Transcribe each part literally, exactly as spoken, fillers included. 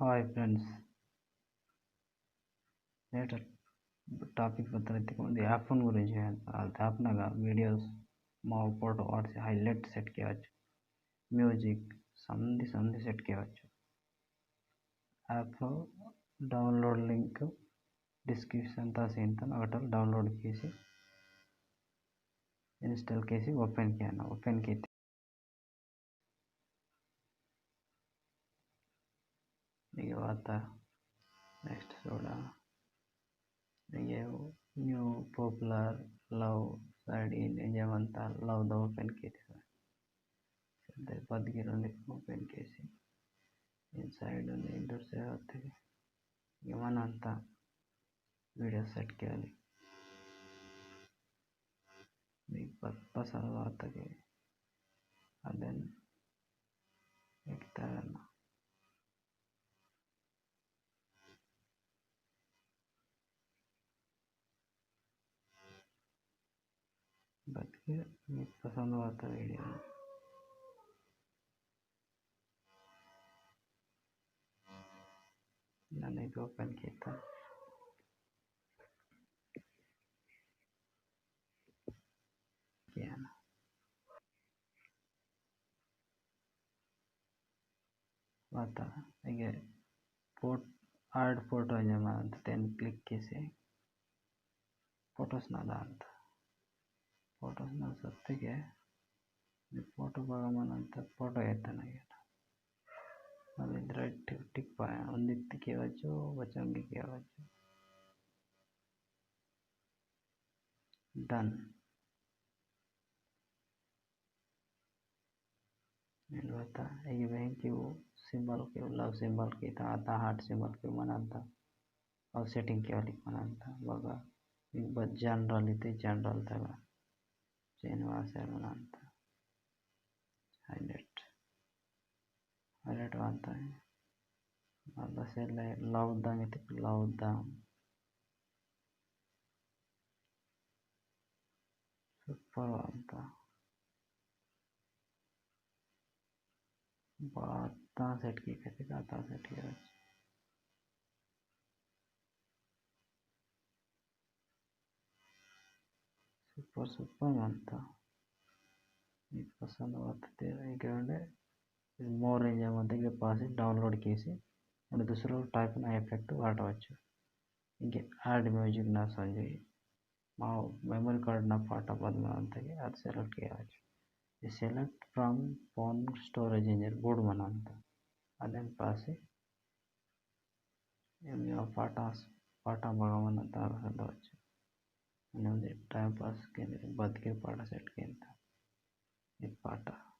Hi friends, net topic बतन इत्ते कोंदी app गुरिंची। आल app नगा videos, माव photo, arts, highlight set कियवच्चु, music, संदी संदी set कियवच्चु। App download link description ता सींतन, अगटल download कीसी, install कीसी open कियाना। Open कीते इगे वाता next सूड़ा। इगे new popular love site इंजेर मंता, love दा open कीते। सद्दे पद गिर उंदी open कीसी। Inside उंदी इधर से आते। इगे मनंता video set कियाली। मीक पत-, पसंद वाता के अदेन एकता करना। बद के मीक पसंद वाता video नने open कीता। कियाना। वाता, इगे photo, add photo इंजेर मंता, तेन click कीसी photos ना दांता। Photos ना सत्ते के, ये photo बगा मनंता photo एत्ता ना गेना। अब इधर tick, tick पाया, उंदी कियवच्चु, वचंगी कियवच्चु। Done। एंड वाता, इगे बेंकी symbol के, love symbol के, ता आता heart symbol के मनंता। और setting कियाली मनंता, बगा, इगे बद general इते general तगा। चेन वासे मनंता। Highlight। Highlight वाता है। अब बस ये ले-, love दा इते love दा। Super वाता। बाता set की कते का आता set किया। Super, super मंता। मीक पसंद वाता ते इगे उंडे more इंजेर मंता, इगे पासी download कीसी उंडे दूसरो type ना effect वाटवच्चु। इगे add music ना संजोई। माव memory card ना पाटा बद मनंता के अद select कियवच्चु। ये select from phone storage इंजेर बोर्ड मनंता। अदेन पासी एम यो पाटा, पाटा बगा मनंता अद सदवच्चु। अने उंदे time pass के बद के पाटा set कियंता। ये पाटा।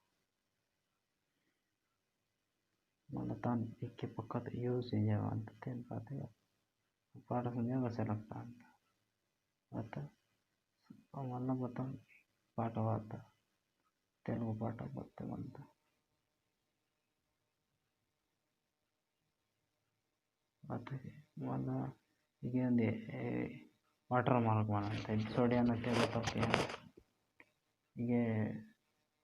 मल्ला तान इक्के पक्कत use इंजेर मंता तेन पाते। पाटा संजोई बस लगता अंता। आता, मल्ला बतन पाटा वाता। तेलुगु पाटा बत्ते मंता। आता, मल्ला इगे उंदी, ए, watermark मनंता। इद सोडियाना तेल तोके। इगे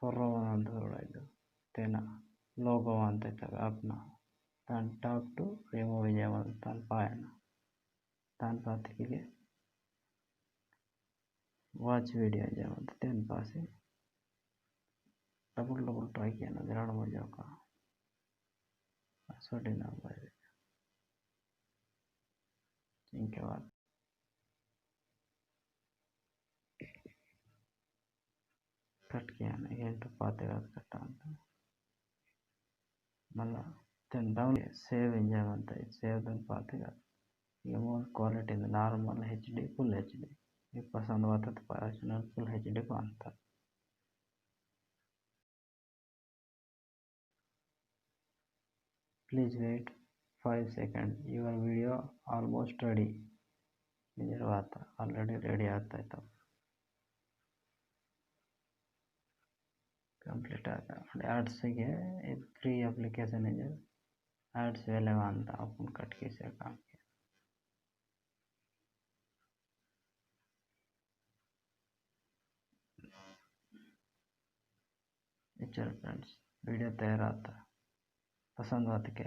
पोर्रो मनंता थोड़ा इद। तेना logo मनंता इत्ता अपना। तान top to remove इंजेर मंता तान पायना। तान पाती के watch video इंजेर मंता तेन पासी double double try कियना, जराड़ मजा का। Password ना बाय। इनके बाद कट कियाना, enter पाते बाद कट अंता। मल्ला तेन down save इंजेर मंता, save तेन पाते बाद। ये more quality normal HD, full HD। ये पसंद वाता तो personal full HD को अंता। Please wait five second, your video almost ready। इंजेर वाता, already ready आता है तो। Complete आता। और ads के, ये free application इंजेर, ads वेले वांता, अपन कट के से काम किया। इचर friends, video तैयार आता। पसंद वाता के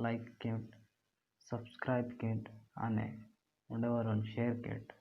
like किंट, subscribe किंट, अने उंडे वरोन share किंट।